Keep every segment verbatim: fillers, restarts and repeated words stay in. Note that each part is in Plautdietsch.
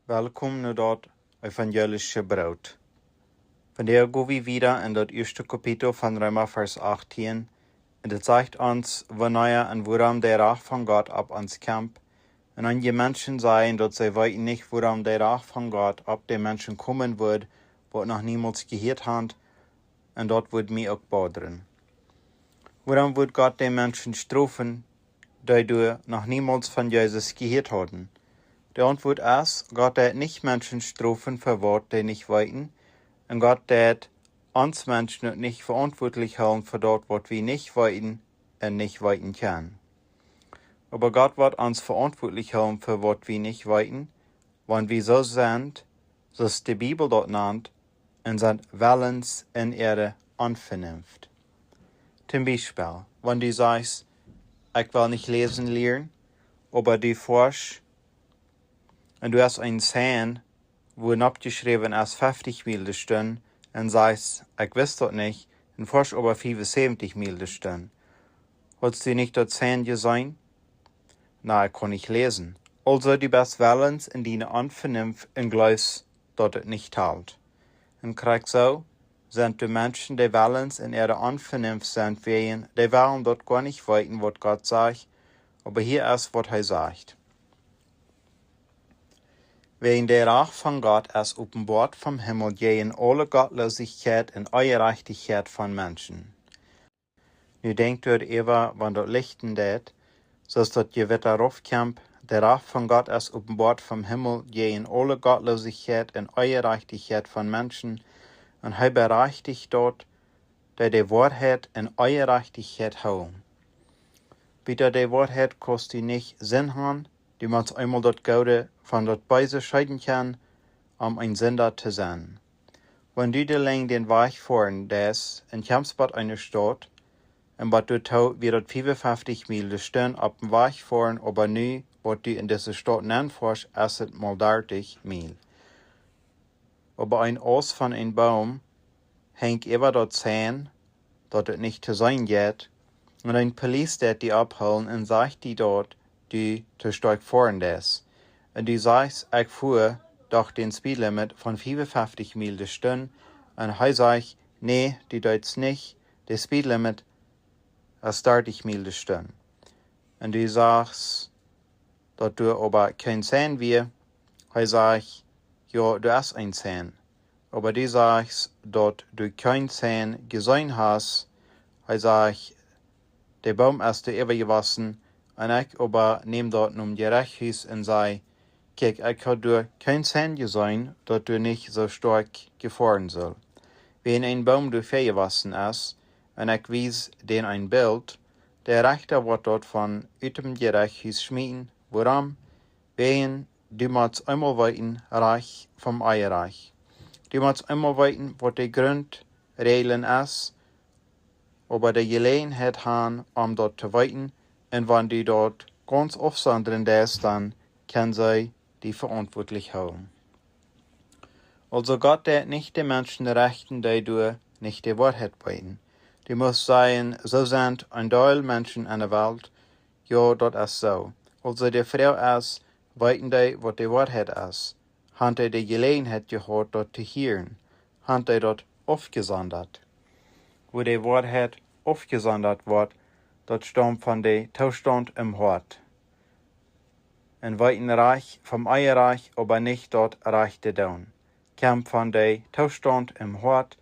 Welkom no daut evangelische Broot. Vondoag go wie wieda en daut ieeschte Kapitel von Reema, Varsch achtieen. Un daut sajcht ons, wanea un wuarom de Rach von Gott opp ons kjemt. Un eenje Menschen sajen, daut see weeten nich, wuarom de Rach von Gott opp de Menschen komen woat, waut noch niemols jehieet haben, un daut woat mie uk bodren. Wuarom woat Gott de Menschen strofen, dee doa noch niemols von Jesus jehieet hauden? De Auntwuat es, Gott deit nich Menschen strofen fa waut dee nich weeten, un Gott deit ons Menschen uk nich veauntwuatlich hoolen fa daut, waut wie nich weeten un nich weeten kjennen. Oba Gott woat ons veauntwuatlich hoolen fa waut wie nich weeten, wan wie soo sent, soo aus de Bibel daut nant, un sent wellens en äare Onvenunft. Toom Biespel, wan du sajchst, ekj well nich läsen lieren, oba du foascht, un du hast een Sign, wua oppjeschräwen es fefftich Miel de Stund, un sajchst, ekj wist daut nich, un foascht oba fiefunsäwentich Miel de Stund. Hast du nich daut Sign jeseenen? Na, ekj kaun nich läsen. Aulsoo, du best wellens en diene Onvenunft un jleefst, daut et nich talt. Un krakjt soo sent de Menschen, dee wellens en äare Onvenunft sent, wäajen dee wellen daut goanich weeten, waut Gott sajcht, oba hia es, waut hee sajcht. Wäajen de Rach von Gott es openboat vom Himmel jäajen aule Gottloosichkjeit un Onjerajchtichkjeit von Menschen. Nu denkjt doaräwa, wan daut lichten deit, soo aus daut Jewitta raufkjemt, de Rach von Gott es openboat vom Himmel jäajen aule Gottloosichkjeit un Onjerajchtichkjeit von Menschen, un hee berajchticht daut, dee de Woarheit en Onjerajchtichkjeit hoolen. Wieda de Woarheit kaust du nich senn han, du motst eemol daut Goode von daut Beese scheeden kjennen, om een Sinda to sennen. Wan du de Lenj dän Wajch foaren deist un kjemst bie eene Staut, un bie doatoo wia daut fiefunfeftich Miel de Stund opp dän Wajch foaren, oba nu, waut du en dise Staut nenn foascht, es et mol dartich Miel. Oba een Aust von een Boom henjt äwa daut Sign, daut et nich to seenen jeit, un een Police deit die opphoolen un sajcht die daut du to stoakj foaren deist. Un du sajchst, ekj fua doch dän Speedlimit von fiefunfeftich Miel de Stund, un hee sajcht, nä, du deetst nich, de Speedlimit es dartich Miel de Stund. Un du sajchst, daut doa oba kjeen Sign wia, hee sajcht, jo, doa es een Sign. Oba du sajchst, daut du kjeen Sign jeseenen hast, hee sajcht, de Boom es doa äwajewossen, un ekj oba neem daut nom Jerechtshus un säd, kjikj, ekj hab doa kjeen Sign jeseenen, daut doa nich soo stoakj jefoaren sull. Wäajen een Boom doa väajewossen es, un ekj wies dän een Bilt, de Rechta woat daut von ut däm Jerechtshus schmieten, wuarom? Wäajen du motst eemol weeten, rajcht vom Onrajcht. Du motst eemol weeten, waut de Grundreajlen es, oba de Jeläajenheit han, om daut to weeten, un wan du daut gaunz aufsondren deist, dan kjennen see die veauntwuatlich hoolen. Aulsoo Gott deit nich de Menschen rechten, dee doa nich de Woarheit weeten. Du motst sajen, soo sent een Deel Menschen en de Welt, jo, daut es soo. Aulsoo de Froag es, weeten dee, waut de Woarheit es? Han dee de Jeläajenheit jehaut, daut to hieren? Han dee daut aufjesondat? Wua de Woarheit aufjesondat woat, daut staumt von de Toostaunt em Hoat. Un weeten rajcht vom Onrajcht, oba nich daut Rajchte doonen, kjemt von de Toostaunt em Hoat,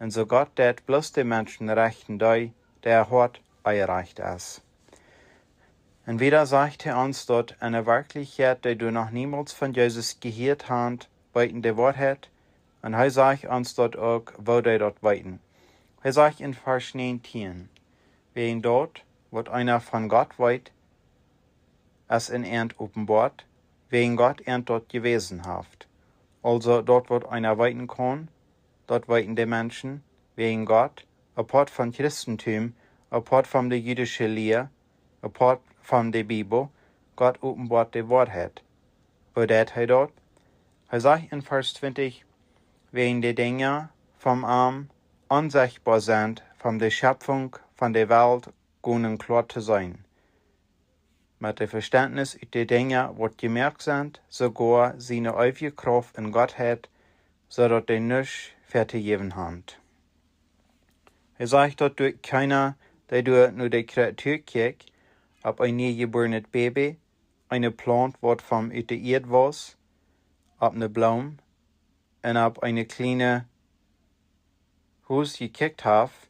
un soo Gott deit bloos de Menschen rechten, dee, dee äa Hoat onrajcht es. Un wieda sajcht hee ons, daut en de Werkjlichkjeit, dee doa noch niemols von Jesus jehieet han, weeten de Woarheit, un hee sajcht ons daut uk, woo dee daut weeten. Hee sajcht en Varsch näajentieen, wäajen daut, waut eena von Gott weet, es en an openboat, wäajen Gott an daut jewäsen haft. Aulsoo daut, waut eena weeten kaun, daut weeten de Menschen, wäajen Gott, apoat von Christentum, apoat von de jüdische Lia, apoat von de Bibel, Gott openboat de Woarheit. Woo deit hee daut? Hee sajcht en Varsch twintich, wäajen de Dinja von am onsechtboa sent, von de Schepfunk von de Welt gonen kloa to seenen. met de Vestentnis ut de Dinja, waut jemoakt sent, soogoa siene eewje Krauft un Gottheit, soo daut dee nuscht väa to jäwen haft. Hee sajcht, daut doa kjeena, dee doa no de Kreatua kjikjt, opp een niejebuarenet Baby, eene Plaunt, waut von ut de Ieed wauss, opp eene Bloom un opp eene kjliene Hus jekjikjt haft,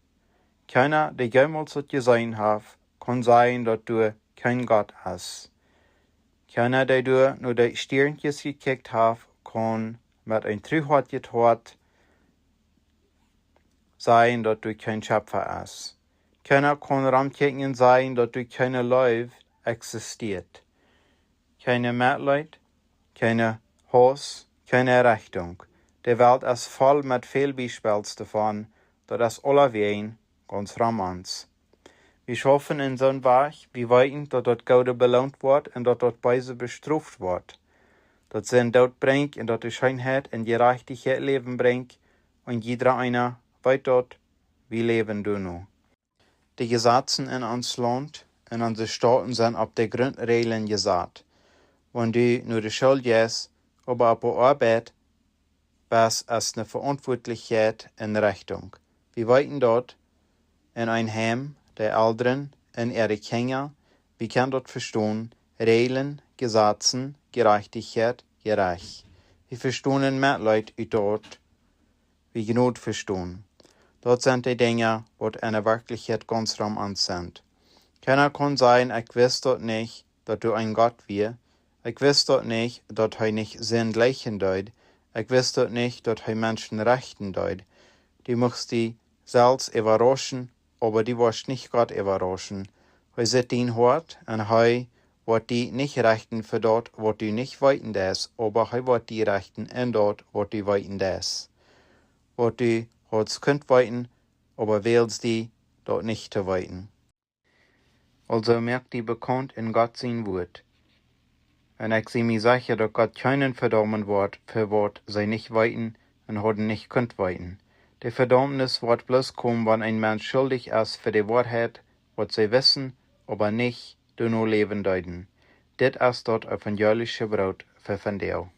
kjeena, dee jemols daut jeseenen haft, kaun sajen, daut doa kjeen Gott es. Kjeena, dee doa no de Stiernkjes jekjikjt haft, kaun met een truhoatjet Hoat sajen, daut doa kjeen Schepfa es. Kjeena kaun romkjikjen un sajen, daut doa kjeene Leew eksistieet. Kjeen Metleet, kjeen Hauss, kjeene Rechtunk. De Welt es voll met väl Biespels doavon, daut es aulawäajen gaunz rom ons. Wie schaufen en soon Wajch, wie weeten, daut daut Goode beloont woat un daut daut Beese bestroft woat. Daut Sind Doot brinjt un daut de Scheenheit un Jerajchtichkjeit Läwen brinjt, un jiedra eena weet daut, wie läwen doano. De Jesazen en ons Launt un onse Stoten sent opp de Grunträajlen jesat. Wan du no de School jeist, oba opp de Oabeit best, es eene Veauntwuatlichkjeit un Rechtunk. Wie weeten daut en een Heim, de Elren un äare Kjinja, wie kjennen daut vestonen, Räajlen, Jesazen, Jerajchtichkjeit, Jerecht. Wie vestonen Metleet ut daut, wie Jnod vestonen. Daut sent de Dinja, waut en de Werkjlichkjeit gaunz rom ons sent. Kjeena kaun sajen: "Ekj wist daut nich, daut doa een Gott wia. Ekj wist daut nich, daut hee nich Sind leewen deed. Ekj wist daut nich, daut hee Menschen rechten deed." Du muchst die selfst äwarauschen, oba du woascht nich Gott äwarauschen. Hee sitt dien Hoat un hee woat die nich rechten fa daut, waut du nich weeten deist, oba hee woat die rechten en daut, waut du weeten deist. Waut du haudst kunt weeten, oba wälst die, daut nich to weeten. Aulsoo moak die bekaunt en Gott sien Wuat. Un ekj sie mie secha, daut Gott kjeenen vedaumen woat, fa waut see nich weeten un hauden nich kunt weeten. De Vedaumnis woat bloos komen, wan een Mensch schuldich es fa de Woarheit, waut see wisten, oba nich doano läwen deeden. Dit es daut evangelische Broot fa vondoag.